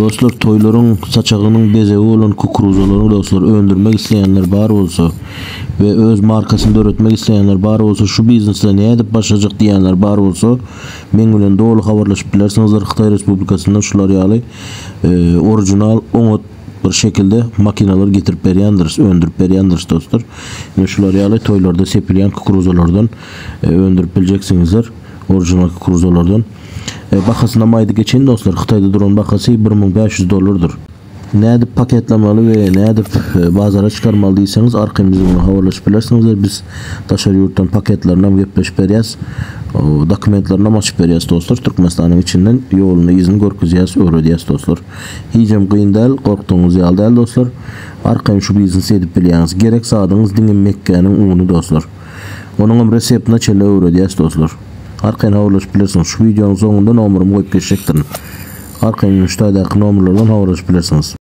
Dostlar toýlaryň saçagynyň bezegi bolan kukuruzalary dostlar öndürmek isleýänler bar bolsa we öz markasyny döretmek isleýänler bar bolsa şu biznesde nädip başlajak diýýänler bar bolsa meň bilen doly habarlaşyp bilersiňizler Hytaý Respublikasyndan şular ýaly original oňat bir şekilde makinalar getirip berýändiris öndürip berýändiris dostlar. Ine şular ýaly toýlarda sepilýän kukuruzalardan öndürip biljeksiňizler original kukuruzalardan. Bahasynam aýdyp geçeýin dostlar, Hytaýda duran bahasy 1500 dollardyr. Nädip paketlemeli we nädip bazara çykarmaly diýseňiz arkaýyn biz bilen habarlaşyp bilersiňizler. Biz daşary ýurtdan paketlerinem gepleşip berýäs. Dokumentlerinem açyp berýäs dostlar. Türkmenistanyň içinden ýoluny yzyny görkezýäs, öwredýäs dostlar. Hijem kyn däl, gorkdugyňyz ýaly däl dostlar. Arkaýyn şu biznesi edip bilýäňiz. Gerek zadyňyz diňe mekgäniň uny dostlar. Onuňam reseptine çenli öwredýäs dostlar. Arkaýyn habarlaşyp bilersiňiz. Şu wideonyň soňunda nomerymy goýup geçjekdirin. Arkaýyn şu taýdaky nomerlerden habarlaşyp bilersiňiz.